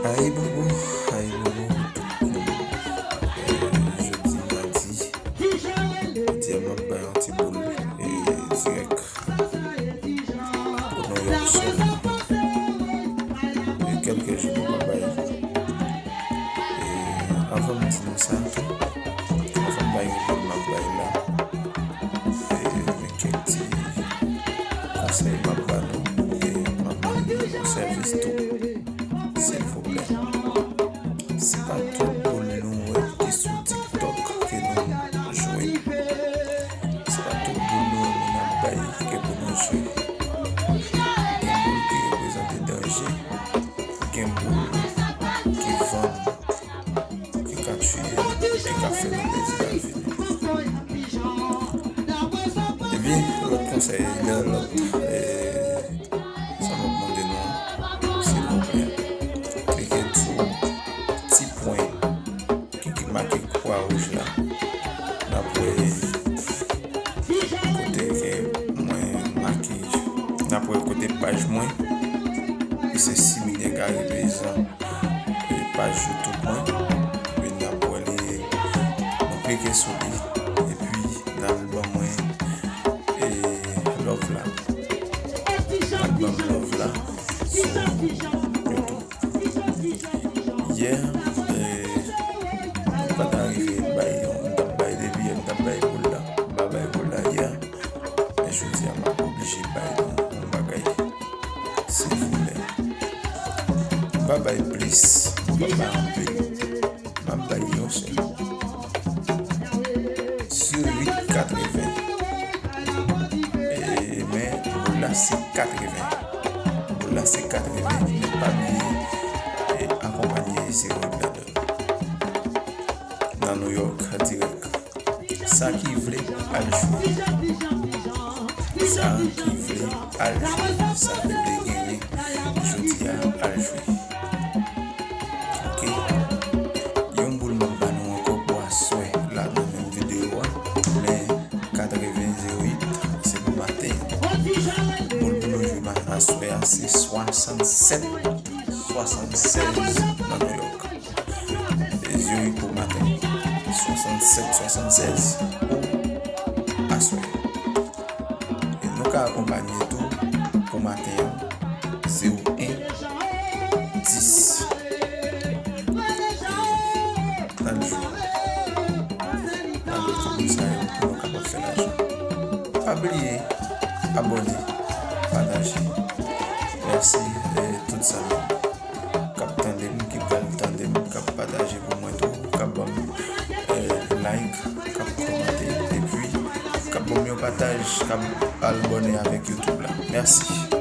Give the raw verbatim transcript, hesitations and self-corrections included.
Ayibobo, ayibobo, tout moun. Eh, jodi madi, jodi a m ap bay yon ti boul, eh, dirèk pou New York sèlman. E kèlke jou nou pa bay. E anvan m di nou sa tou, anvan m bay repon m ap bay la, e men kèk ti konsèy m ap ba nou, e m ap mande nou yon sèvis tou, silvouplè. Se pa tout boul nou wè ki sou TikTok ke nou jwe. Se pa tout boul nou wè moun ap bay ke pou nou jwe. Gen boul ki reprezante danje, gen boul ki vann, ki ka tiye, ki ka fè nou pèdi lavi nou. Epi, lòt konsèy, lè lòt, eh, sa m ap mande nou an, silvouplè, klike sou ti pwen ki, ki make kwa wouj la. N ap wè kote ke mwen make, n ap wè kote paj mwen, ki se Similien Gary Paysan, e paj YouTube mwen. Epi n ap wè li, nou klike sou li, epi n al ban mwen, e, love la. N al ban m love la sou YouTube. Yè, eh, m pa ta rive bay yon, m t ap bay depi yè, m t ap bay boul la. M pa bay boul la yè. Men jodi a, m ap oblije bay nou yon bagay. Silvouplè. M pa bay plis, m pa bay anpil. M ap bay yon sèl. Sur uit katreven. E, men boul la se katreven. Boul la se katreven. Men pa bliye, e, akonpanye zewo uit ladan l. Nan New York, dirèk. Sa ki vle al jwe. Sa ki vle al jwe. Sa ki vle genyen jodi a al jwe. Ok. Yon boul m ap ba nou ankò pou aswè la nan menm videyo a. Men katreven zewo uit, se pou maten. Boul pou nou jwe ma-, aswè a, se swasannsèt swasannsèz nan New York. E zewo uit pou maten. Swasannsèt swasannsèz pou aswè. E nou ka akonpanye tou pou maten an, zewo en dis. E n al jwe. N al jwe ti boul sa yo pou nou kapab fè lajan. Pa bliye abòne, pataje. Mèsi, e, tout zanmi k ap tande m, ki pral tande m, k ap pataje pou mwen tou, k ap ban m, eh, like, k ap kòmante, epi k ap ban m yon pataj, k ap abòne avèk YouTube la. Mèsi.